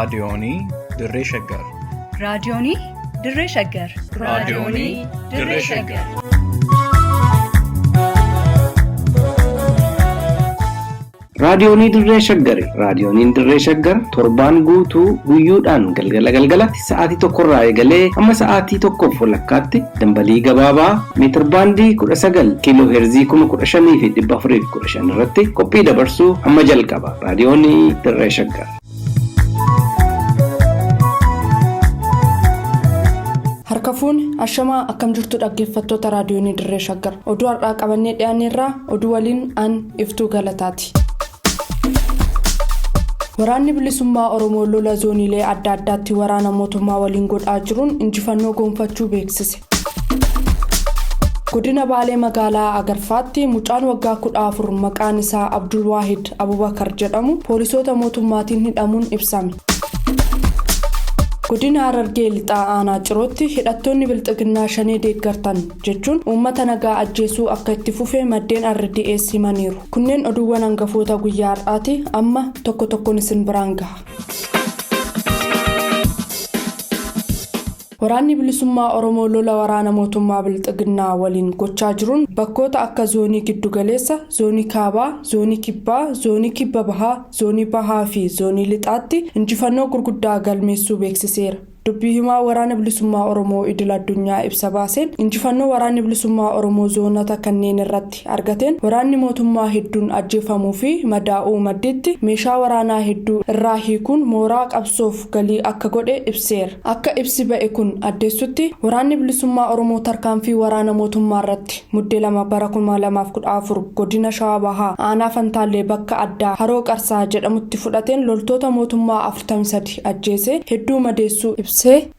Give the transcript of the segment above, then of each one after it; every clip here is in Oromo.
Raadiyoonii Dirree Shaggar. Raadiyoonii Dirree Shaggar. Raadiyoonii Dirree Shaggar. Raadiyoonii Dirree Shaggari. Raadiyooniin Dirree Shaggar torbaan guutuu guyyoodhaan galgala galgalatti sa'aatii tokkorraa eegalee hamma sa'aatii tokkoof walakkaatti dambalii gabaabaa meetirbaandii 19 kiiloo heerzii 15,415 irratti qophii dabarsuu hamma jalqaba. Raadiyoonii Dirree Shaggar. Harka fuuni ashamaa akkam jirtu dhaggeeffattoota raadiyoonii Dirree Shaggar. Oduu har'aa qabannee dhiyaanneerraa oduu waliin aan iftuu galataati. Waraanni bilisummaa Oromoo lola zooniilee adda addaatti waraana mootummaa waliin godhaa jiruun injifannoo gonfachuu beeksise. Godina Baalee magaalaa Agarfaatti mucaan waggaa 14 maqaan isaa Abdul Waahid Abubakar jedhamu poolisoota mootummaatiin hidhamuun ibsame. Godina Harargee Lixaa Aanaa Cirootti hidhattoonni bilxiginnaa shanee deeggartan jechuun uummata nagaa ajjeesuu akka itti fufe maddeen RDS himaniiru. Kunneen oduuwwan hangafoota guyyaa har'aati amma tokko tokkoon isin biraan gaha. Waraanni bilisummaa Oromoo lola waraana mootummaa bilxiginnaa waliin gochaa jiruun bakkoota akka zoonii giddugaleessa, zoonii kaabaa, zoonii kibbaa, zoonii kibba bahaa, zoonii bahaa fi zoonii lixaatti injifannoo gurguddaa galmeessuu beeksiseera. Dubbii himaa waraana bilisummaa Oromoo idil addunyaa ibsa baaseen injifannoo waraanni bilisummaa Oromoo zoonota kanneen irratti argateen waraanni mootummaa hedduun ajjeefamuu fi madaa'uu maddiitti meeshaa waraanaa hedduu irraa hiikuun mooraa qabsoof galii akka godhe ibseera. Akka ibsi ba'e kun addeessutti waraanni bilisummaa Oromoo tarkaanfii waraana mootummaa irratti muddee 2 bara 2014 godina Shawaa Bahaa aanaa Fantaallee bakka addaa Haroo Qarsaa jedhamutti fudhateen loltoota mootummaa 43 ajjeese hedduu madeessuu ibse.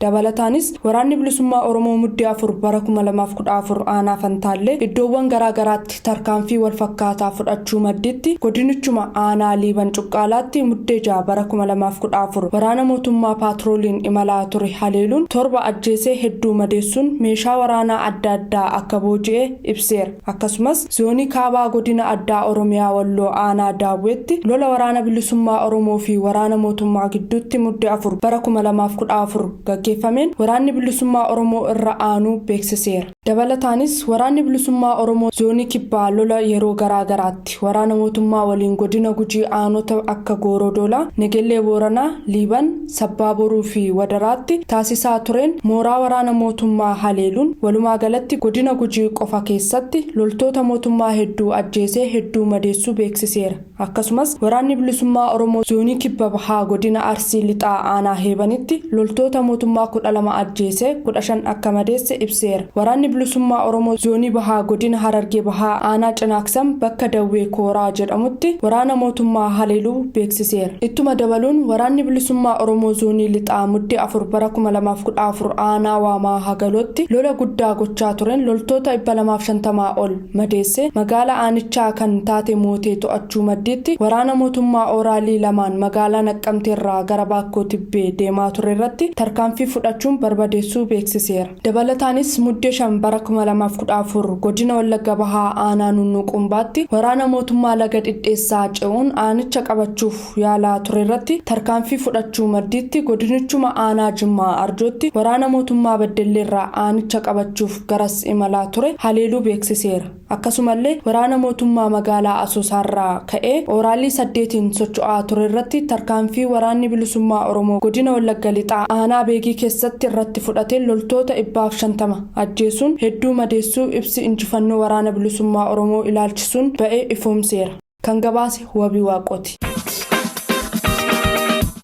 Dabalataanis waraanni bilisummaa Oromoo muddee 4 bara 2014 aanaa Fantaallee iddoowwan garaagaraatti tarkaanfii walfakkaataa fudhachuu madditti godinichuma aanaa Liiban Cuqqaalaatti muddee 6 bara 2014 waraana mootummaa paatrooliin imalaa ture haleeluun 7 ajjeesee hedduu madeessuun meeshaa waraanaa adda addaa akka booji'e ibseera. Akkasumas zoonii kaabaa godina addaa Oromiyaa Walloo aanaa Daawweetti lola waraana bilisummaa Oromoo fi waraana mootummaa gidduutti muddee 4 bara 2014 gaggeeffameen waraanni bilisummaa Oromoo irra aanuu beeksiseera. Dabalataanis waraanni bilisummaa Oromoo zoonii kibbaa lola yeroo garaagaraatti waraana mootummaa waliin godina Gujii aanota akka Goorodoolaa, Negellee Booranaa, Liiban, Sabbaa Boruu fi Wadaraatti taasisaa tureen mooraa waraana mootummaa haleeluun walumaa galatti godina Gujii qofa keessatti loltoota mootummaa hedduu ajjeesee hedduu madeessuu beeksiseera. Akkasumas waraanni bilisummaa Oromoo zoonii kibba bahaa godina Arsii Lixaa aanaa Heebanitti loltoota mootummaa 12 ajjeesee 15 akka madeesse ibseera. Waraanni bilisummaa Oromoo zoonii bahaa godina Harargee bahaa aanaa Cinaaksam bakka Dawwee Kooraa jedhamutti waraana mootummaa haleeluu beeksiseera. Ittuma dabaluun waraanni bilisummaa Oromoo zoonii lixaa muddee 4 bara 2014 aanaa Waamaa Hagalootti lola guddaa gochaa tureen loltoota 250 ol madeesse magaalaa aanichaa kan taate mootee to'achuu maddiitti waraana mootummaa Ooraalii lamaan magaalaa Naqqamteerraa gara Baakkoo Tibbee deemaa ture irratti tarkaanfii fudhachuun barbadeessuu beeksiseera. Dabalataanis muddee 5 bara 2014 godina Wallagga Bahaa aanaa Nunnuu Qumbaatti waraana mootummaa laga dhidheessaa ce'uun aanicha qabachuuf yaalaa ture irratti tarkaanfii fudhachuu maddiitti godinichuma aanaa Jimmaa Arjootti waraana mootummaa Beddelleerraa aanicha qabachuuf garas imalaa ture haleeluu beeksiseera. Akkasumallee waraana mootummaa magaalaa Asoosaarraa ka'ee Ooraalii 8n socho'aa ture irratti tarkaanfii waraanni bilisummaa Oromoo godina Wallagga Lixaa aanaa Beegii keessatti irratti fudhateen loltoota 150 ajjeesuun hedduu madeessuu ibsi injifannoo waraana bilisummaa Oromoo ilaalchisuun ba'e ifoomseera. Kan gabaase Wabii Waaqooti.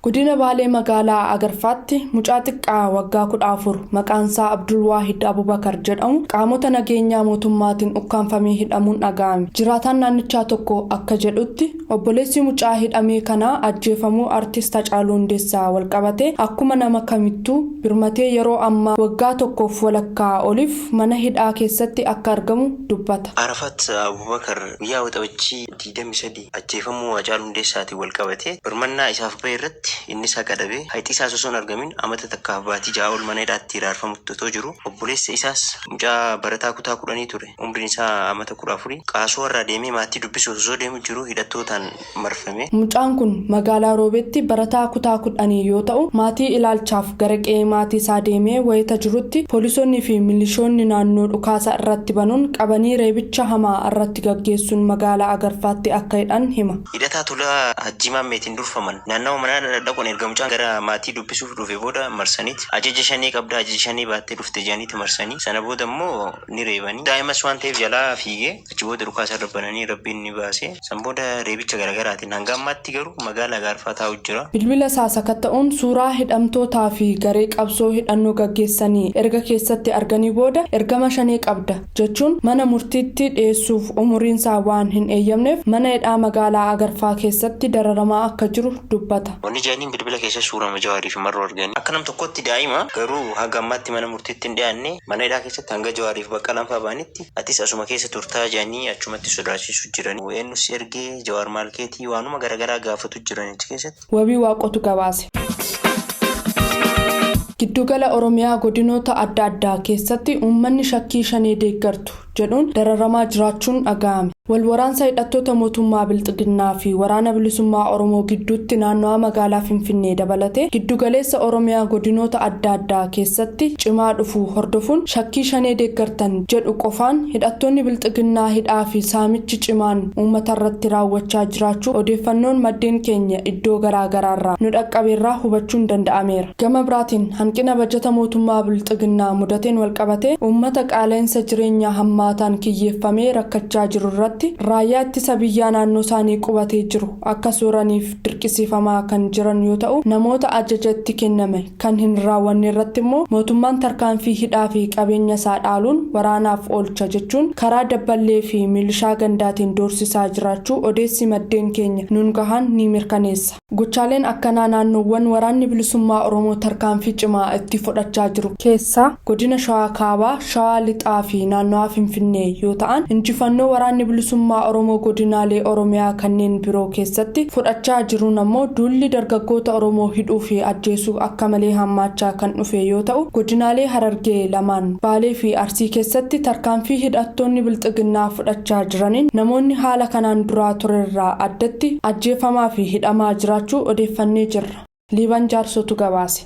Godina Baalee magaalaa Agarfaatti mucaa xiqqaa waggaa 14 maqaansaa Abdul Waahid Abubakar jedhamu qaamota nageenyaa mootummaatiin ukkaanfamee hidhamuun dhaga'ame. Jiraataan naannichaa tokko akka jedhutti obboleessi mucaa hidhamee kanaa ajjeefamuu artist Hacaaluu Hundeessaa walqabatee akkuma nama kamittuu birmatee yeroo ammaa waggaa tokkoof walakkaa oliif mana hidhaa keessatti akka argamu dubbata. Arafat Abubakar guyyaa Waxabajjii 23 ajjeefamuu Hacaaluu Hundeessaatiin walqabatee birmannaa isaaf bahe irratti ammaatti innis haqa dhabee haqni isaas osoo hin argamin amata takkaaf baatii 6 ol mana hidhaatti hiraarfamutti otoo jiru, obboleessa isaas mucaa barataa kutaa 10 ture, umriin isaa amata 14, Qaasoo irraa deemee maatii dubbisuuf osoo deemu jiru hidhattootaan marfame. Mucaan kun magaalaa Roobeetti barataa kutaa 10 yoo ta'u, maatii ilaalchaaf gara qe'ee maatii isaa deemee wayita jirutti poolisoonnii fi milishoonni naannoo dhukaasa irratti banuun qabanii reebicha hamaa irratti gaggeessuun magaalaa Agarfaatti akka hidhan hima. Hidhataa Tolaa Hajjii Maammeetiin durfaman naannawa manaa dhaquun erga mucaan gara maatii dubbisuuf dhufe booda marsaniiti ajaja shanee qabda, ajaja shanee baattee dhufte jedhaniiti marsanii, sana booda immoo ni reebanii. Daa'imas waan ta'eef jalaa fiigee achi booda dhukaasa irra bananii Rabbiin ni baase. San booda reebicha garaagaraatiin hanga ammaatti garuu magaala Agaarfaa taa'u jira. Bilbila isaa sakatta'uun suuraa hidhamtootaa fi garee qabsoo hidhannoo gaggeessanii erga keessatti arganii booda ergama shanee qabda jechuun mana murtiitti dhiyeessuuf umuriin isaa waan hin eeyyamneef mana hidhaa magaalaa Agarfaa keessatti dararamaa akka jiru dubbata. Wanni jedhaniin bilbila keessa suurama Jawaarii fi Marroo arganii. Akka nam tokkotti daa'ima garuu haga ammaatti mana murtiitti hin dhiyaanne, mana hidhaa keessatti hanga Jawaariif Baqqalaan fa'aa ba'anitti atis asuma keessa turtaa jedhanii achumatti sodaachisu jiran. Eenyu si ergee, Jawaar maal keetii, waanuma garaagaraa gaafatu jiran achi keessatti. Wabii Waaqotu gabaase. Giddugala Oromiyaa godinoota adda addaa keessatti uummanni shakkii shanee deeggartu jedhuun dararamaa jiraachuun dhaga'ame. Wal waraansa hidhattoota mootummaa Bilxiginnaa fi waraana bilisummaa Oromoo gidduutti naannawaa magaalaa Finfinnee dabalatee giddugaleessa Oromiyaa godinoota adda addaa keessatti cimaa dhufuu hordofuun shakkii shanee deeggartan jedhu qofaan hidhattoonni Bilxiginnaa hidhaa fi saamichi cimaan uummata irratti raawwachaa jiraachuu odeeffannoon maddeen keenya iddoo garaagaraarraa nu dhaqqabeerraa hubachuun danda'ameera. Gama biraatiin hanqina bajata mootummaa Bilxiginnaa mudateen walqabatee uummata qaala'insa jireenyaa hammaataan kiyyeeffamee rakkachaa jiru irratti raayyaa ittisa biyyaa naannoo isaanii qubatee jiru akka sooraniif dirqisiifamaa kan jiran yoo ta'u, namoota ajaja itti kenname kan hin raawwanne irratti immoo mootummaan tarkaanfii hidhaa fi qabeenya isaa dhaaluun waraanaaf oolcha jechuun karaa dabballee fi milishaa gandaatiin doorsisaa jiraachuu odeessi maddeen keenya nuun gahan ni mirkaneessa. Gochaaleen akkanaa naannoowwan waraanni bilisummaa Oromoo tarkaanfii cimaa itti fudhachaa jiru keessaa godina Shawaa Kaabaa, Shawaa Lixaa fi naannawaa Finfinnee yoo ta'an, injifannoo waraanni bilisummaa Oromoo godinaalee Oromiyaa kanneen biroo keessatti fudhachaa jiruun ammoo duulli dargaggoota Oromoo hidhuu fi ajjeesuu akka malee hammaachaa kan dhufe yoo ta'u, godinaalee Harargee lamaan, Baalee fi Arsii keessatti tarkaanfii hidhattoonni Bilxiginnaa fudhachaa jiraniin namoonni haala kanaan duraa turerraa addatti ajjeefamaa fi hidhamaa jiraachuu odeeffannee jirra. Liiban Jaarsotu gabaase.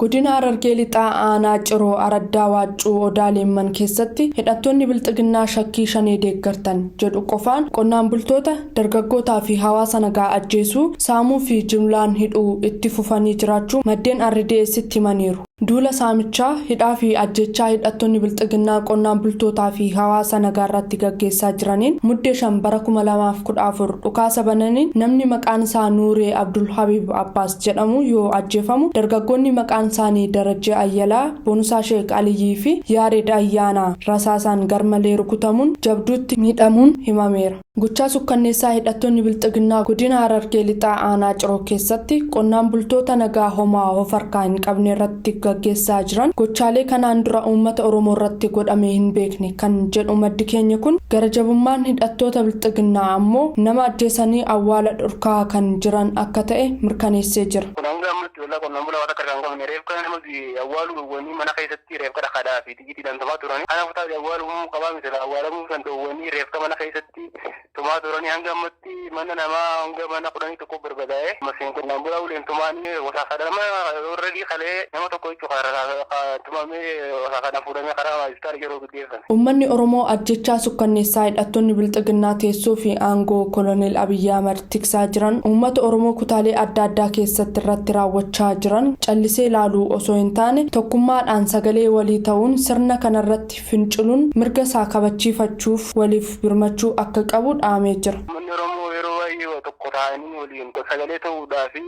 Godina Harargee Lixaa aanaa Ciroo Araddaa Waaccuu Odaa Leemman keessatti hidhattoonni Bilxiginnaa shakkii shanee deeggartan jedhu qofaan qonnaan bultoota, dargaggootaa fi hawaasa nagaa ajjeesuu, saamuu fi jimlaan hidhuu itti fufanii jiraachuu maddeen RDS'tti himaniiru. Duula saamichaa, hidhaa fi ajjechaa hidhattoonni Bilxiginnaa qonnaan bultootaa fi hawaasa nagaa irratti gaggeessaa jiraniin Muddee 5 bara 2014 dhukaasa bananiin namni maqaan isaa Nuuree Abdul Habib Abbaas jedhamu yoo ajjeefamu, dargaggoonni maqaan isaanii Darajjee Ayyalaa, Boonsaa Sheek Aliyyii fi Yaared Ayyaanaa rasaasaan garmalee rukutamuun jabduutti miidhamuun himameera. Gochaa sukkanneessaa hidhattoonni Bilxiginnaa godina Harargee Lixaa aanaa Ciroo keessatti qonnaan bultoota nagaa homaa of harkaa hin qabne irratti gaggeessaa jiran gochaalee kanaan dura uummata Oromoo irratti godhamee hin beekne kan jedhu maddi keenya kun, gara jabummaan hidhattoota Bilxiginnaa ammoo nama ajjeesanii awwaala dhorkaa kan jiran akka ta'e mirkaneessee jira. Kun hanga ammatti walaa qonnaan bulaa waan akka hin qabne reefka nama awwaaluu dhowwanii mana keessatti reefka dhakaadhaa fi xiyyiitiidhaan tumaa turanii. Kanaaf taate awwaaluu qabaa miti, awwaalamuu kan dhowwanii reefka mana keessatti tumaa turanii. Hanga ammatti mana namaa hanga mana 11 barbadaa'e. Masiin qonnaan bulaa uleen tumaanii wasaasaadha, nama already kalee nama tokko jechuudha tumamee wasaasaadhaan fuudhamee karaa hospitaala yeroo gaggeeffame. Uummanni Oromoo ajjechaa sukkanneessaa hidhattoonni Bilxiginnaa teessoo fi aangoo Koloneel Abiyyi Ahmad tiksaa jiran uummata Oromoo kutaalee adda addaa keessatti irratti raawwachaa jiran callisee ilaaluu osoo hin taane, tokkummaadhaan sagalee walii ta'uun sirna kanarratti finciluun mirga isaa kabachiifachuuf waliif birmachuu akka qabu dhaamee jira. Uummanni Oromoo yeroo baay'ee tokko ta'anii waliin sagalee ta'uudhaa fi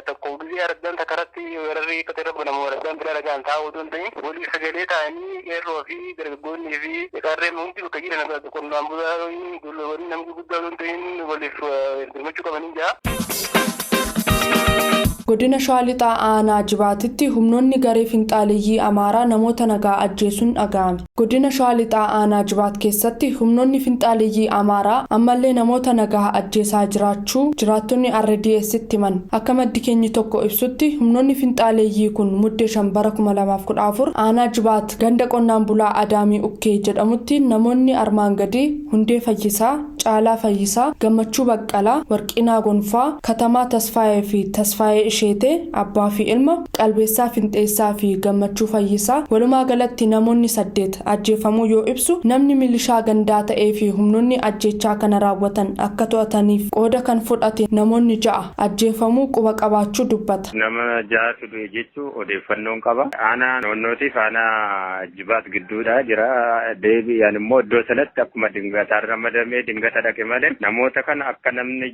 tokko gisee argan takkaratti weerarri irra banamu argan bira dhagaan taa'uu otoo hin ta'in, waliif sagalee ta'anii qeerroo fi dargaggoonnii fi qarreen hundi bakka jiran, qonnaan bulaa namni guddaa otoo hin ta'in, waliif birmachuu qabanii jira. Godina Shawaa Lixaa Aanaa Jibaatitti humnoonni garee finxaaleyyii Amaaraa namoota nagaa ajjeesuun dhaga'ame. Godina Shawaa Lixaa Aanaa Jibaat keessatti humnoonni finxaaleyyii Amaaraa ammallee namoota nagaa ajjeesaa jiraachuu jiraattonni RDS'tti himan. Akka maddi keenyi tokko ibsutti, humnoonni finxaaleyyii kun Muddee 5 bara 2014 Aanaa Jibaat ganda qonnaan bulaa Adaamii Ukkee jedhamutti namoonni armaan gadii Hundee Fayyisaa, Caalaa Fayyisaa, Gammachuu Baqqalaa, Warqinaa Gonfaa, Katamaa Tasfaayee fi Tasfaayee Isheetee, abbaa fi ilma, Qalbeessaa Finxeessaa fi Gammachuu Fayyisaa, walumaa galatti namoonni 8 ajjeefamuu yoo ibsu, namni milishaa gandaa ta'ee fi humnoonni ajjeechaa kana raawwatan akka to'ataniif qooda kan fudhate namoonni 6 ajjeefamuu quba qabaachuu dubbata. Nama jahatu du'e jechuu odeeffannoon qaba. Aanaa Noonnootiif aanaa Jibaat gidduudha jira. Deebi'an immoo iddoo sanatti akkuma dingataan ramadamee dingata dhaqe malee namoota kana akka namni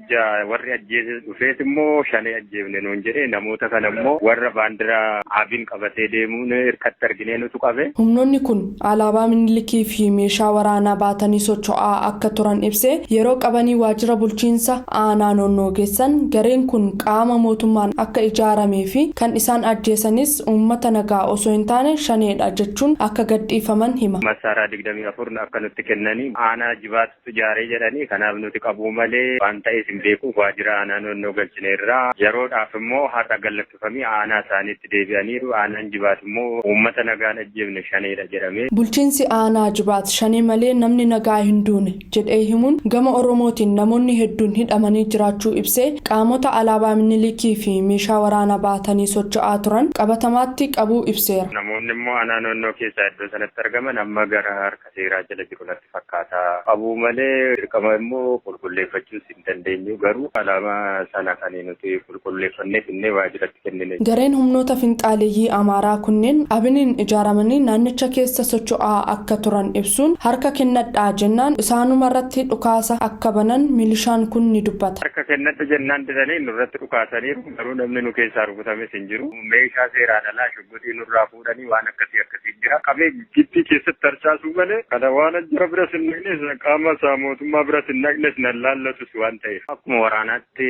warri ajjeese dhufees immoo shanee ajjeefne nuun jedhee, namoota kana immoo warra baandiraa Abin qabatee deemuun hirkatti arginee nutu qabe. Humnoonni kun alaabaa Minilikii fi meeshaa waraanaa baatanii socho'aa akka turan ibsee, yeroo qabanii waajjira bulchiinsa aanaa Noonnoo geessan gareen kun qaama mootummaan akka ijaaramee fi kan isaan ajjeesanis uummata nagaa osoo hin taane shaneedha jechuun akka gadhiifaman hima. Massaaraa 24 akka nutti kennanii, aanaa Jibaatutu ijaaree jedhanii, kanaaf nuti qabuu malee waan ta'ees hin beeku, waajjira aanaa Noonnoo galchineerra. Yeroodhaaf immoo har'a gallakkifamii aanaa isaaniitti deebi'aniiru. Aanaan Jibaat immoo uummata nagaan ajjeefne, shaneedha jedhamee. Bulchiinsi aanaa Jibaat shanee malee namni nagaa hin duune jedhee himuun, gama Oromootiin namoonni hedduun hidhamanii jiraachuu ibsee, qaamota alaabaa Minilikii fi meeshaa waraanaa baatanii socho'aa turan qabatamaatti qabuu ibseera. Namoonni immoo aanaa Noonnoo keessaa iddoo sanatti argaman amma gara harka seeraa jala jiru natti fakkaata. Qabuu malee dirqama immoo qulqulleeffachuus hin dandeenyu, garuu alaabaa sana kan nuti qulqulleeffannee finnee waajjiratti kennine. Gareen humnoota finxaaleyyii Amaaraa kunneen Abiniin ijaaramanii naannicha keessa socho'aa akka turan ibsuun, harka kennadhaa jennaan isaanumarratti dhukaasa akka banan milishaan kun ni dubbata. Harka kennadhu jennaan didanii nurratti dhukaasaniiru, garuu namni nu keessaa rukutames hin jiru. Meeshaa seeraan alaa shugguxii nurraa fuudhanii waan akkasii akkasii jira. Qabee gibbii keessatti tarcaasuu malee kana waan jara biras hin dhaqnes, qaama isaa mootummaa biras hin dhaqnes, nan laallatus waan ta'eef. Akkuma waraanaatti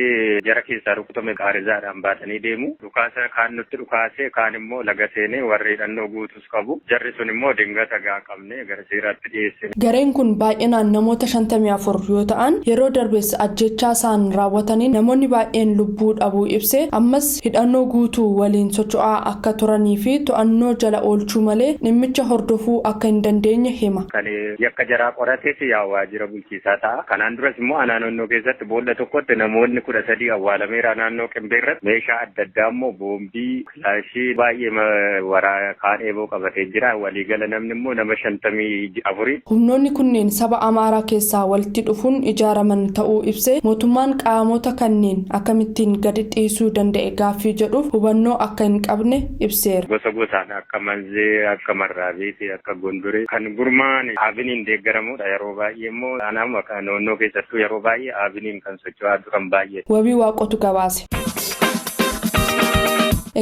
jara keessaa rukutame qaarizaadhaan baatanii deemu. Dhukaasa kaan nutti dhukaasee, kaan immoo laga seenee, warri hidhannoo guutus qabu. Jarri sun immoo dingata gaa qabnee gara seeraatti dhiyeessine. Gareen kun baay'inaan namoota 54 yoo ta'an, yeroo darbes ajjeechaa isaan raawwataniin namoonni baay'een lubbuu dhabuu ibsee, ammas hidhannoo guutuu waliin socho'aa akka turanii fi to'annoo jala oolchuu malee dhimmicha hordofuu akka hin dandeenye hima. Kan yakka jaraa qorates yaa waajjira bulchiisaa ta'a. Kanaan duras immoo aanaa Noonnoo keessatti boolla tokkotti namoonni 13 awwaalameera, naannoo Qimbee irratti. Meeshaa adda addaa immoo boombii, kilaashii baay'ee, waraa kaan eeboo qabatee jira. Waliigala namni immoo nama 54. Humnoonni kunneen saba Amaaraa keessaa walitti dhufuun ijaaraman ta'uu ibsee, mootummaan qaamota kanneen akkamittiin gadi dhiisuu danda'e gaaffii jedhuuf hubannoo akka hin qabne ibseera. Gosa gosaan akka Manzee, akka Marraabeetii, akka Gondoree kan gurmaa'an Abiniin deeggaramudha. Yeroo baay'ee immoo aanaa Noonnoo keessattuu yeroo baay'ee Abiniin kan socho'aa turan baay'ee. Wabii Waaqootu gabaase.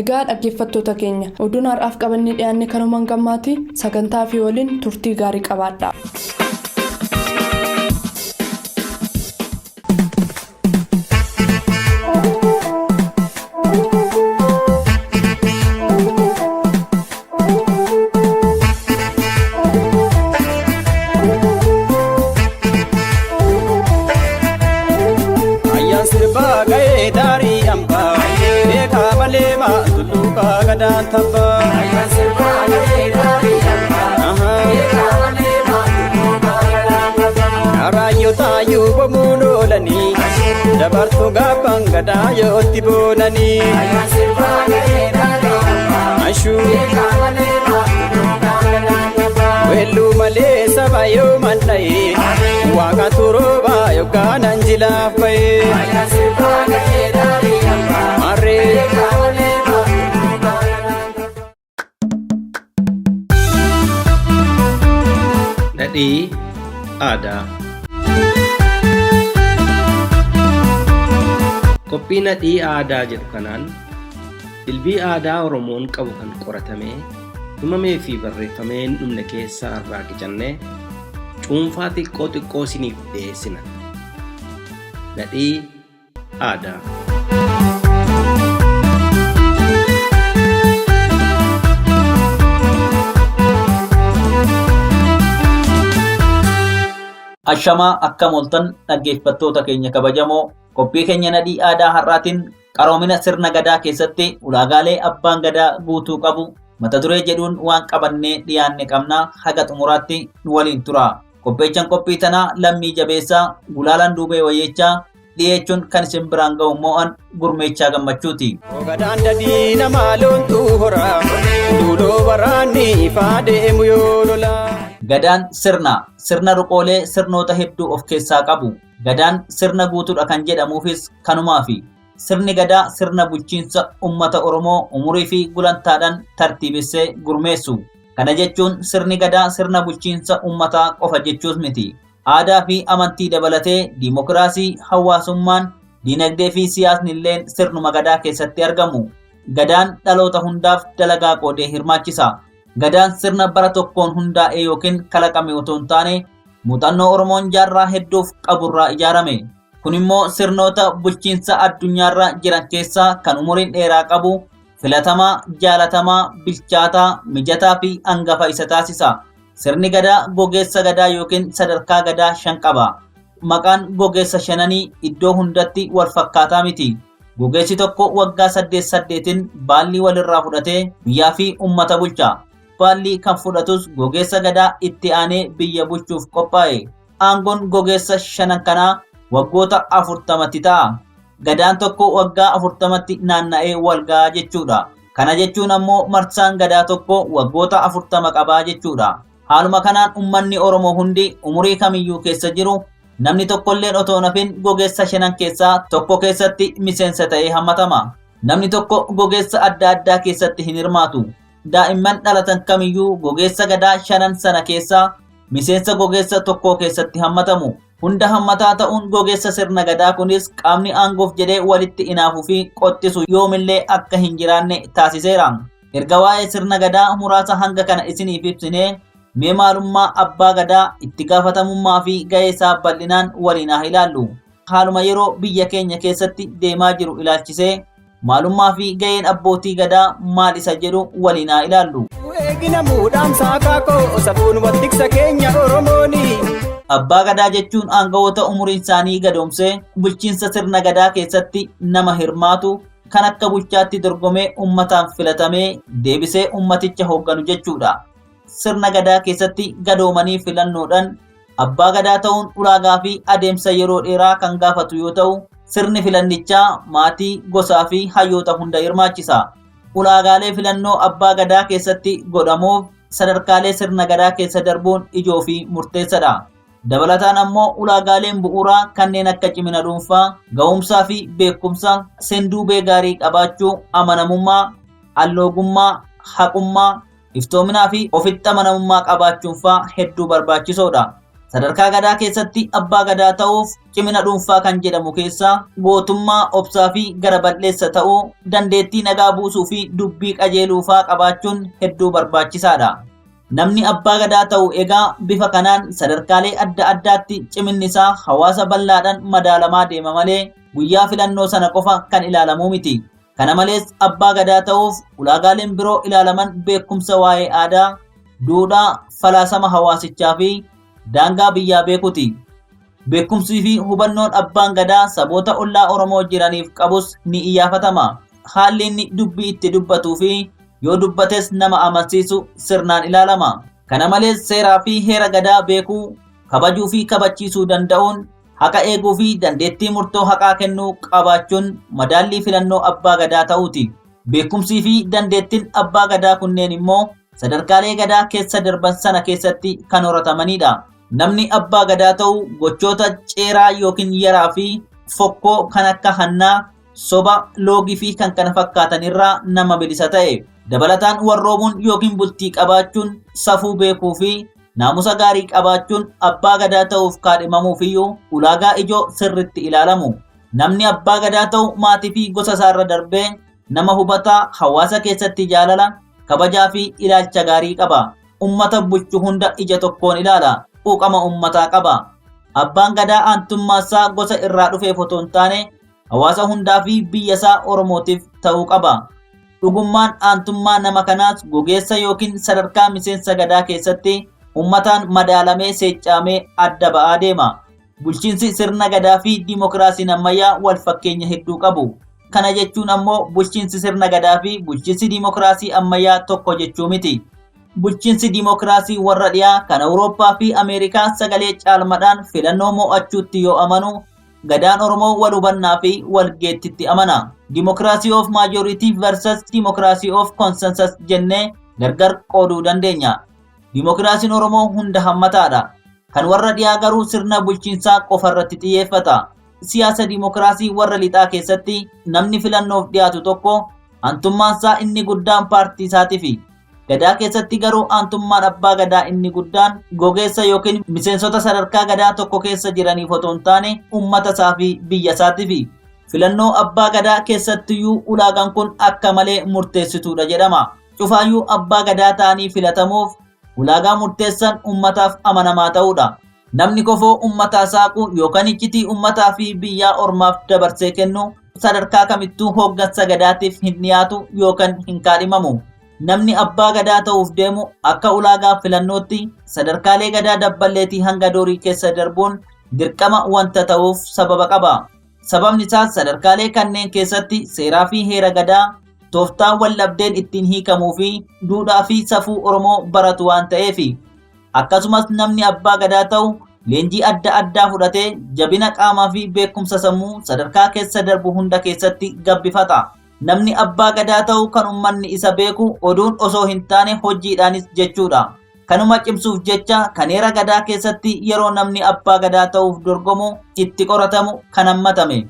Egaa dhaggeeffattoota keenya, oduun har'aaf qabannee dhiyaanne kanumaan gammaati. Sagantaa fi waliin turtii gaarii qabaadha. Ayyaan sirbaa ga'ee daarii hambaa, beekaa malee maa tulluuqaa gadaan tabbaa. Ayyaan sirbaa ga'ee daarii hambaa, beekaa malee maa tulluuqaa gadaan tabbaa. Karaayyoo taayyuu bomuun oolanii, dabartuu gaaffan gadaa yootti boonanii. Ayyaan sirbaa ga'ee daarii hambaa, beekaa malee maa tulluuqaa gadaan tabbaa. Weelluu malee saba yoo mandha'e, waaqa turooba yookaan anjilaaf ba'e. Marree. Dhadhii aadaa. Qophii nadhii aadaa jedhu kanaan dilbii aadaa Oromoon qabu kan qoratamee, himamee fi barreeffamee hin dhumne keessaa irraa qicannee cuunfaa xiqqoo xiqqoo isiniif dhiyeessina. Nadhii aadaa. Ashamaa akkam ooltan dhaggeeffattoota keenya kabajamoo, qophii keenya nadhii aadaa har'aatiin qaroomina sirna gadaa keessatti ulaagaalee abbaan gadaa guutuu qabu mata duree jedhuun waan qabannee dhiyaanne qabnaa, haga xumuraatti nu waliin tura. Qopheechaan qophii tanaa Lammii Jabeessaa, Gulaalaan Duubee Wayyeechaa, dhiyeechuun kan isin biraan ga'u mo'an Gurmeechaa Gammachuuti. Gadaan dadii namaa loontuu horaa duuloo waraanni ifaa deemu yoo lolaa. Gadaan sirna ruqoolee sirnoota hedduu of keessaa qabu. Gadaan sirna guutuudha kan jedhamuufis kanumaafi. Sirni gadaa sirna bulchiinsa uummata Oromoo umurii fi gulantaadhaan tartiibessee gurmeessu. Kana jechuun sirni gadaa sirna bulchiinsa uummataa qofa jechuus miti. Aadaa fi amantii dabalatee diimokiraasii, hawaasummaan, diinagdee fi siyaasni illeen sirnuma gadaa keessatti argamu. Gadaan dhaloota hundaaf dalagaa qoodee hirmaachisa. Gadaan sirna bara tokkoon hundaa'e yookiin kalaqame otoo hin taane muuxannoo Oromoon jaarraa hedduuf qaburraa ijaarame. Kun immoo sirnoota bulchiinsa addunyaarra jiran keessaa kan umuriin dheeraa qabu, filatamaa, jaalatamaa, bilchaataa, mijataa fi hangafa isa taasisa. Sirni gadaa gogeessa gadaa yookiin sadarkaa gadaa 5 qaba. Maqaan gogeessa shananii iddoo hundatti wal fakkaataa miti. Gogeessi tokko waggaa 8-8 baallii walirraa fudhatee biyyaa fi uummata bulcha. Baallii kan fudhatus gogeessa gadaa itti aanee biyya bulchuuf qophaa'e. Aangoon gogeessa shanan kanaa waggoota 40tti ta'a. Gadaan tokko waggaa 40tti naanna'ee wal ga'a jechuudha. Kana jechuun ammoo marsaan gadaa tokko waggoota 40 qabaa jechuudha. Haaluma kanaan uummanni Oromoo hundi umurii kamiyyuu keessa jiru namni tokkolleen otoo nafin gogeessa shanan keessaa tokko keessatti miseensa ta'ee hammatama. Namni tokko gogeessa adda addaa keessatti hin hirmaatu. Daa'imman dhalatan kamiyyuu gogeessa gadaa shanan sana keessaa miseensa gogeessa tokko keessatti hammatamu. Hunda hammataa ta'uun gogeessa sirna gadaa kunis qaamni aangoof jedhee walitti inaafuu fi qottisu yoomillee akka hin jiraanne taasiseera. Erga waa'ee sirna gadaa muraasa hanga kana isiniif ibsinee mee maalummaa abbaa gadaa, itti gaafatamummaa fi ga'ee isaa bal'inaan waliin haa ilaallu. Haaluma yeroo biyya keenya keessatti deemaa jiru ilaalchisee maalummaa fi ga'een abbootii gadaa maal isa jedhu waliin haa ilaallu. Eegina muudhaamsaa kaakoo safuun waltiksa keenya Oromooni. Abbaa gadaa jechuun aangawoota umuriin isaanii gadoomsee bulchiinsa sirna gadaa keessatti nama hirmaatu kan akka bulchaatti dorgomee uummataan filatamee deebisee uummaticha hoogganu jechuudha. Sirna gadaa keessatti gadoomanii filannoodhaan abbaa gadaa ta'uun ulaagaa fi adeemsa yeroo dheeraa kan gaafatu yoo ta'u, sirni filannichaa maatii, gosaa fi hayyoota hunda hirmaachisa. Ulaagaalee filannoo abbaa gadaa keessatti godhamuuf sadarkaalee sirna gadaa keessa darbuun ijoo fi murteessadha. Dabalataan ammoo ulaagaaleen bu'uuraa kanneen akka cimina dhuunfaa, ga'umsaa fi beekumsa, seenduubee gaarii qabaachuu, amanamummaa, alloogummaa, haqummaa, iftoominaa fi ofitti amanamummaa qabaachuun fa'aa hedduu barbaachisoodha. Sadarkaa gadaa keessatti abbaa gadaa ta'uuf cimina dhuunfaa kan jedhamu keessaa gootummaa, obsaa fi gara bal'eessa ta'uu, dandeettii nagaa buusuu fi dubbii qajeeluu fa'aa qabaachuun hedduu barbaachisaadha. Namni abbaa gadaa ta'u egaa bifa kanaan sadarkaalee adda addaatti ciminni isaa hawaasa bal'aadhaan madaalamaa deema malee guyyaa filannoo sana qofa kan ilaalamuu miti. Kana malees abbaa gadaa ta'uuf ulaagaaleen biroo ilaalaman beekumsa waa'ee aadaa, duudhaa, falaasama hawaasichaa fi daangaa biyyaa beekuti. Beekumsii fi hubannoon abbaan gadaa saboota ollaa Oromoo jiraniif qabus ni iyyafatama. Haalli inni dubbii itti dubbatuu fi yoo dubbates nama amansiisu sirnaan ilaalama. Kana malees seeraa fi heera gadaa beekuu, kabajuu fi kabachiisuu danda'uun haqa eeguu fi dandeettii murtoo haqaa kennuu qabaachuun madaallii filannoo abbaa gadaa ta'uuti. Beekumsii fi dandeettiin abbaa gadaa kunneen immoo sadarkaalee gadaa keessa darban sana keessatti kan horatamanidha. Namni abbaa gadaa ta'u gochoota ceeraa yookiin yaraa fi fokkoo kan akka hannaa, soba, loogii fi kan kana fakkaatan irraa nama bilisa ta'e. Dabalataan warroomuun yookiin bultii qabaachuun, safuu beekuu fi naamusa gaarii qabaachuun abbaa gadaa ta'uuf kaadhimamuufiyyuu ulaagaa ijoo sirritti ilaalamu. Namni abbaa gadaa ta'u maatii fi gosa isaarra darbee nama hubataa, hawaasa keessatti jaalala, kabajaa fi ilaalcha gaarii qaba. Uummata bulchu hunda ija tokkoon ilaala. Quuqama uummataa qaba. Abbaan gadaa aantummaa isaa gosa irraa dhufeef otoo hin taane hawaasa hundaa fi biyya isaa Oromootiif ta'uu qaba. Dhugummaan aantummaa nama kanaas gogeessa yookiin sadarkaa miseensa gadaa keessatti Uummataan madaalamee seeccamee adda ba'aa deema. Bulchiinsi sirna gadaa fi dimookiraasiin ammayyaa wal fakkeenya hedduu qabu. Kana jechuun ammoo bulchiinsi sirna gadaa fi bulchiinsi dimookiraasii ammayyaa tokko jechuu miti. Bulchiinsi dimookiraasii warra dhiyaa kan Awurooppaa fi Ameerikaa sagalee caalmadhaan filannoo mo'achuutti yoo amanu, gadaan Oromoo wal hubannaa fi wal geettitti amana. Democracy of majority versus democracy of consensus jennee gargar qooduu dandeenya. Dimookiraasiin Oromoo hunda hammataadha. Kan warra dhiyaa garuu sirna bulchiinsaa qofarratti xiyyeeffata. Siyaasa dimookiraasii warra lixaa keessatti namni filannoof dhiyaatu tokko aantummaansaa inni guddaan paartii isaatiifi. Gadaa keessatti garuu aantummaan abbaa gadaa inni guddaan gogeessa yookiin miseensota sadarkaa gadaa tokko keessa jiraniif otoo hin taane uummata isaa fi biyya isaatiifi. Filannoo abbaa gadaa keessattiyyuu ulaagaan kun akka malee murteessituudha jedhama. Cufaayyuu abbaa gadaa ta'anii filatamuuf ulaagaa murteessan uummataaf amanamaa ta'uudha. Namni kofoo uummataa saaqu yookaan iccitii uummataa fi biyyaa ormaaf dabarsee kennu sadarkaa kamittuu hooggansa gadaatiif hin dhiyaatu yookaan hin kaadhimamu. Namni abbaa gadaa ta'uuf deemu akka ulaagaa filannootti sadarkaalee gadaa dabballeetii hanga doorii keessa darbuun dirqama wanta ta'uuf sababa qaba. Sababni isaas sadarkaalee kanneen keessatti seeraa fi heera gadaa tooftaa wal dhabdeen ittiin hiikamuu fi duudhaa fi safuu Oromoo baratu waan ta'eefi. Akkasumas namni abbaa gadaa ta'u leenjii adda addaa fudhatee jabina qaamaa fi beekumsa sammuu sadarkaa keessa darbu hunda keessatti gabbifata. Namni abbaa gadaa ta'u kan uummanni isa beeku oduun osoo hin taane hojiidhaanis jechuudha. Kanuma cimsuuf jecha kan heera gadaa keessatti yeroo namni abbaa gadaa ta'uuf dorgomu itti qoratamu kan hammatame.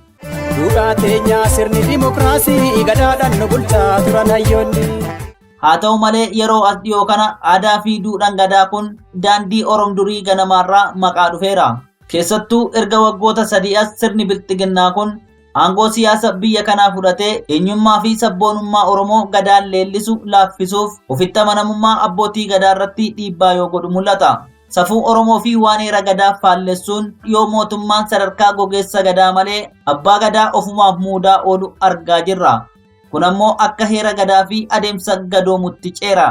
Duudhaa teenyaa sirni dimookiraasii gadaadhaan nu bulchaa turan hayyoonni. Haa ta'u malee yeroo as dhiyoo kana aadaa fi duudhaan gadaa kun daandii Oromoo durii ganamaarraa maqaa dhufeera. Keessattuu erga waggoota 3 as sirni bilxiginnaa kun aangoo siyaasa biyya kanaa fudhatee eenyummaa fi sabboonummaa Oromoo gadaan leellisu laaffisuuf ofitti amanamummaa abbootii gadaa irratti dhiibbaa yoo godhu mul'ata. Safuu Oromoo fi waan heera gadaa faallessuun yoo mootummaan sadarkaa gogeessa gadaa malee abbaa gadaa ofumaaf muudaa oolu argaa jirra. Kun ammoo akka heera gadaa fi adeemsa gadoomutti ceera.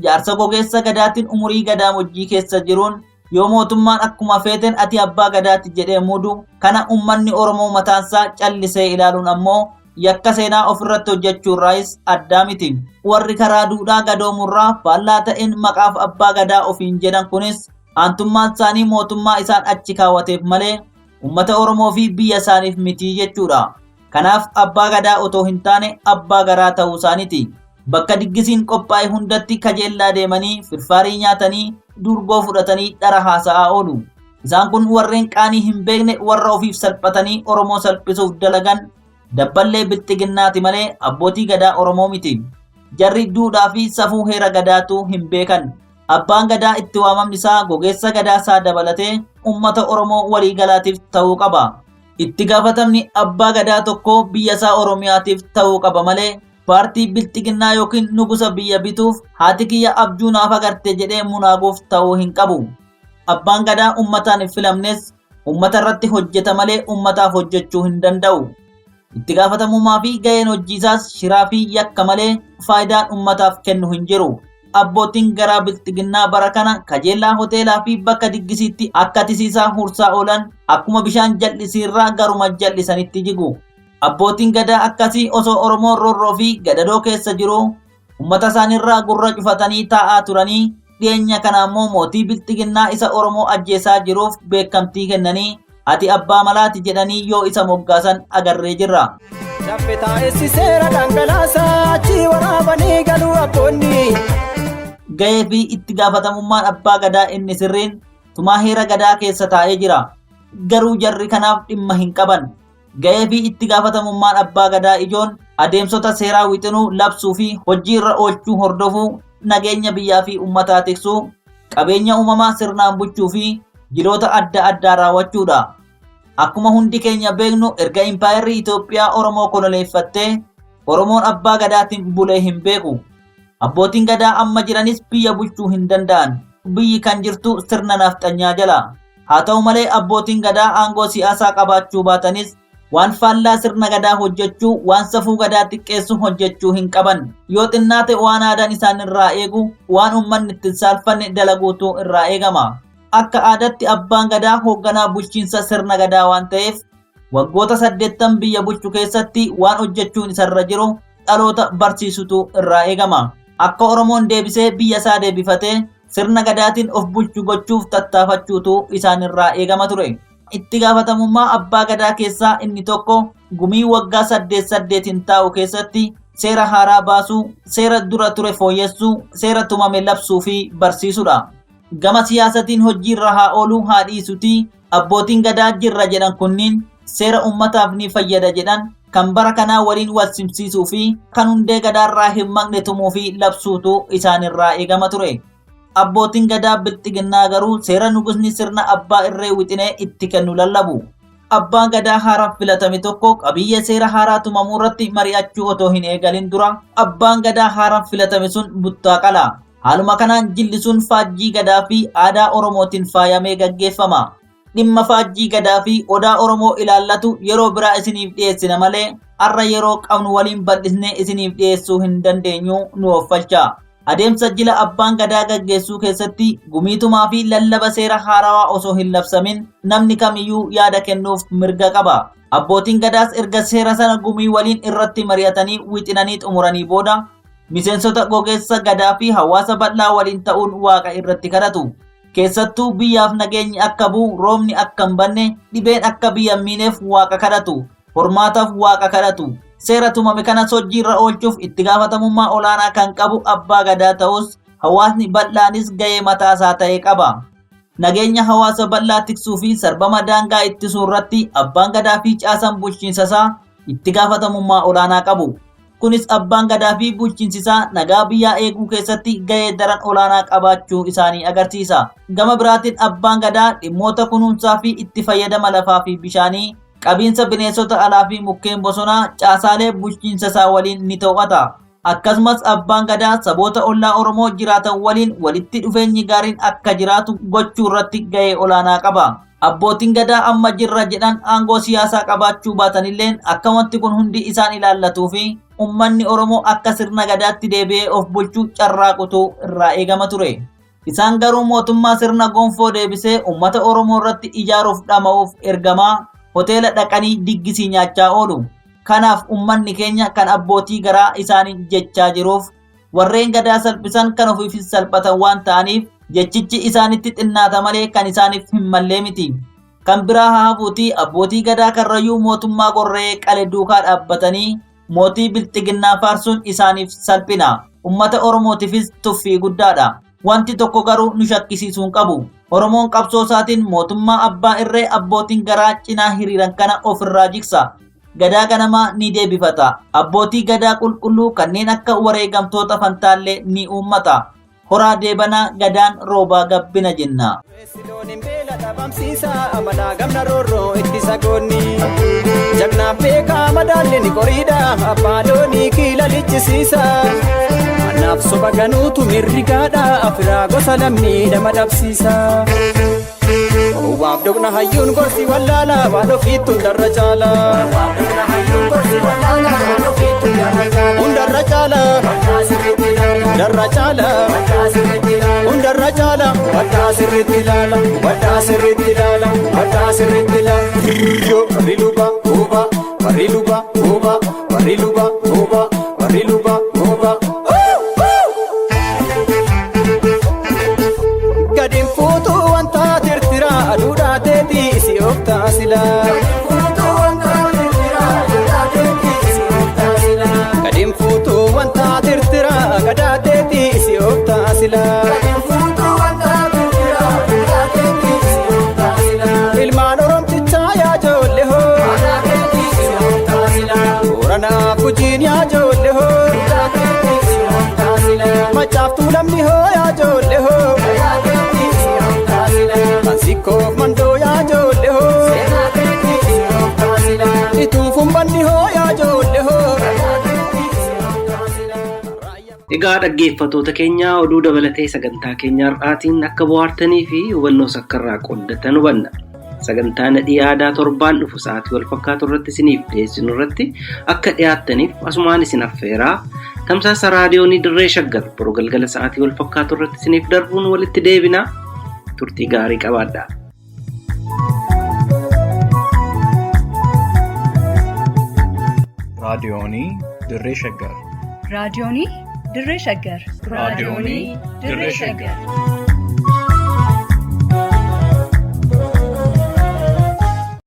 Jaarsa gogeessa gadaatiin umurii gadaamojjii keessa jiruun yoo mootummaan akkuma feeten ati abbaa gadaatti jedhee muudu kana uummanni Oromoo mataansaa callisee ilaaluun ammoo yakka seenaa ofirratti hojjechuurraayis addaa miti. Warri karaa duudhaa gadoomurraa faallaa ta'een maqaaf abbaa gadaa ofiin jedhan kunis aantummaan isaanii mootummaa isaan achi kaawwateef malee uummata Oromoo fi biyya isaaniif miti jechuudha. Kanaaf abbaa gadaa otoo hin taane abbaa garaa ta'uu isaaniiti. Bakka diggisiin qophaa'e hundatti kajeellaa deemanii firfaarii nyaatanii durgoo fudhatanii dhara haasa'aa oolu. Isaan kun warreen qaanii hin beekne warra ofiif salphatanii Oromoo salphisuuf dalagan dabballee bilxiginnaati malee abbootii gadaa Oromoo miti. Jarri duudhaa fi safuu heera gadaatu hin beekan. Abbaan gadaa itti waamamni isaa gogeessa gadaa isaa dabalatee uummata Oromoo waliigalaatiif ta'uu qaba. Itti gaafatamni abbaa gadaa tokko biyya isaa Oromiyaatiif ta'uu qaba malee paartii bilxiginnaa yookiin nugusa biyya bituuf haati kiyya abjuu naaf agarte jedhee munaaguuf ta'uu hin qabu. Abbaan gadaa uummataan hin filamnes uummata irratti hojjeta malee uummataaf hojjechuu hin danda'u. Itti gaafatamummaa fi ga'een hojiisaas shiraa fi yakka malee faayidaan uummataaf kennu hin jiru. Abbootiin garaa bilxiginnaa bara kana kajeellaa hoteelaa fi bakka diggisiitti akka tisiisaa hursaa oolan akkuma bishaan jal'isiirraa garuma jal'isanitti jigu. Abbootiin gadaa akkasii osoo Oromoon roorroo fi gadadoo keessa jiru uummata isaaniirraa gurra cufatanii taa'aa turanii dhiyeenya kana ammoo mootii bilxiginnaa isa Oromoo ajjeesaa jiruuf beekamtii kennanii ati abbaa malaati jedhanii yoo isa moggaasan agarree jirra. Chaffe taa'essi seera dhangalaasaa achi waraabanii galuu abboonni. Ga'ee fi itti gaafatamummaan abbaa gadaa inni sirriin tumaa heera gadaa keessa taa'ee jira. Garuu jarri kanaaf dhimma hin qaban. Ga'ee fi itti gaafatamummaan abbaa gadaa ijoon adeemsota seeraa wixinuu labsuu fi hojii irra oolchuu hordofuu, nageenya biyyaa fi uummataa tiksuu, qabeenya uumamaa sirnaan bulchuu fi jiloota adda addaa raawwachuudha. Akkuma hundi keenya beeknu erga impaayerri Itoophiyaa Oromoo koloneeffattee Oromoon abbaa gadaatiin bulee hin beeku. Abbootiin gadaa amma jiranis biyya bulchuu hin danda'an. Biyyi kan jirtu sirna nafxanyaa jala. Haa ta'u malee abbootiin gadaa aangoo siyaasaa qabaachuu baatanis Waan faallaa sirna gadaa hojjechuu, waan safuu gadaa xiqqeessu hojjechuu hin qaban. Yoo xinnaate waan aadaan isaan irraa eegu, waan uummanni ittiin saalfanne dalaguutu irraa eegama. Akka aadaatti abbaan gadaa hoogganaa bulchiinsa sirna gadaa waan ta'eef waggoota 80 biyya bulchu keessatti waan hojjechuun isarra jiru dhaloota barsiisutu irraa eegama. Akka Oromoon deebisee biyya isaa deebifatee sirna gadaatiin of bulchu gochuuf tattaafachuutu isaanirraa eegama ture. Itti gaafatamummaa abbaa gadaa keessaa inni tokko gumii waggaa 8-8 taa'u keessatti seera haaraa baasuu, seera dura ture fooyyessuu, seera tumame labsuu fi barsiisudha. Gama siyaasatiin hojiirra haa ooluu haa dhiisutii abbootiin gadaa jirra jedhan kunniin seera uummataaf ni fayyada jedhan kan bara kanaa waliin wal simsiisuu fi kan hundee gadaarraa hin maqne tumuu fi labsuutu isaanirraa eegama ture. Abbootiin gadaa bilxiginnaa garuu seera nugusni sirna abbaa irree wixinee itti kennu lallabu. Abbaan gadaa haaraan filatame tokko qabiyyee seera haaraa tumamuu irratti mari'achuu otoo hin eegalin dura abbaan gadaa haaraan filatame sun buttaa qala. Haaluma kanaan jilli sun faajjii gadaa fi aadaa Oromootiin faayamee gaggeeffama. Dhimma faajjii gadaa fi odaa Oromoo ilaallatu yeroo biraa isiniif dhiyeessina malee har'a yeroo qabnu waliin bal'isnee isiniif dhiyeessuu hin dandeenyu nu offalcha. Adeemsa jila abbaan gadaa gaggeessuu keessatti gumiitumaa fi lallaba seera haarawaa osoo hin labsamin namni kamiyyuu yaada kennuuf mirga qaba. Abbootiin gadaas erga seera sana gumii waliin irratti mari'atanii wixinanii xumuranii booda miseensota gogeessa gadaa fi hawaasa bal'aa waliin ta'uun waaqa irratti kadhatu. Keessattuu biyyaaf nageenyi akka bu'u, roobni akka hin banne, dhibeen akka biyya hin miineef waaqa kadhatu. Hormaataaf waaqa kadhatu. Seera tumame kana hojiirra oolchuuf itti gaafatamummaa olaanaa kan qabu abbaa gadaa ta'us hawaasni bal'aanis ga'ee mataasaa ta'e qaba. Nageenya hawaasa bal'aa tiksuu fi sarbama daangaa ittisuu irratti abbaan gadaa fi caasaan bulchiinsasaa itti gaafatamummaa olaanaa qabu. Kunis abbaan gadaa fi bulchiinsisaa nagaa biyyaa eeguu keessatti ga'ee daran olaanaa qabaachuu isaanii agarsiisa. Gama biraatiin abbaan gadaa dhimmoota kunuunsaa fi itti fayyadama lafaa fi bishaanii, qabiinsa bineensota alaa fi mukkeen bosonaa caasaalee bulchiinsasaa waliin ni to'ata. Akkasumas abbaan gadaa saboota ollaa Oromoo jiraatan waliin walitti dhufeenyi gaariin akka jiraatu gochuu irratti ga'ee olaanaa qaba. Abbootiin gadaa amma jirra jedhan aangoo siyaasaa qabaachuu baatanilleen akka wanti kun hundi isaan ilaallatuu fi uummanni Oromoo akka sirna gadaatti deebi'ee of bulchuu carraaqutu irraa eegama ture. Isaan garuu mootummaa sirna gonfoo deebisee uummata Oromoo irratti ijaaruuf dhama'uuf ergamaa hoteela dhaqanii diggisii nyaachaa oolu. Kanaaf uummanni keenya kan abbootii garaa isaanii jechaa jiruuf warreen gadaa salphisan kan ofiifis salphatan waan ta'aniif jechichi isaanitti xinnaata malee kan isaaniif hin mallee miti. Kan biraa haa hafuutii abbootii gadaa karrayyuu mootummaa gorra'ee qale duukaa dhaabbatanii mootii bilxiginnaa faarsuun isaaniif salphina. Uummata Oromootiifis tuffii guddaadha. Wanti tokko garuu nu shakkisiisuu hin qabu. Oromoon qabsoo isaatiin mootummaa abbaa irree abbootiin garaa cinaa hiriiran kana ofirraa jigsa. Gadaa ganamaa ni deebifata. Abbootii gadaa qulqulluu kanneen akka wareegamtoota fantaallee ni uummata. Horaa deebanaa gadaan roobaa gabbina jenna. Amalaa gamna roorroo ittisa goonni. Jagnaaf beekaa madaalli ni qoriidha. Abbaa loonii kiila lichisiisa. Anaaf soba ganuutu mirrigaadha. Afiraa gosa lammii nama dhabsiisa. Waaf dhugna hayyuun gorsi wallaala waan ofiittu hundarra caala. Hundarra caala. Hundarra caala. Hundarra caala. Waddaa sirriitti ilaala. Waddaa sirriitti ilaala. Waddaa sirriitti ilaala. Warri luba huba. Warri luba huba. Warri luba huba. Warri luba huba. Gadiin fuutuu wanta tirtira aduudhaa teetii isi of taasila. Gadiin fuutuu wanta tirtira gadaa teetii isi of taasila. Ilmaan Oromtichaa yaa ijoollee hoo. Booranaaf Gujiin yaa ijoollee hoo. Macaaftuu lamni hoo yaa ijoollee hoo. Kansiikoof mandoo yaa ijoollee hoo. Ituufuun banni hoo yaa ijoollee hoo. Egaa dhaggeeffattoota keenya oduu dabalatee sagantaa keenya har'aatiin akka bohaartanii fi hubannoo sakkarraa qooddatan hubanna. Sagantaa Nadhii Aadaa torbaan dhufu sa'aatii wal fakkaatu irratti isiniif dhiyeessinu irratti akka dhiyaattaniif asumaan isin affeeraa. Tamsaasa raadiyoonii Dirree Shaggar boruu galgala sa'aatii wal fakkaatu irratti isiniif darbuun walitti deebina. Turtii gaarii qabaadhaa. Raadiyoonii Dirree Shaggar. Raadiyoonii Dirree Shaggar. Raadiyoonii Dirree Shaggar.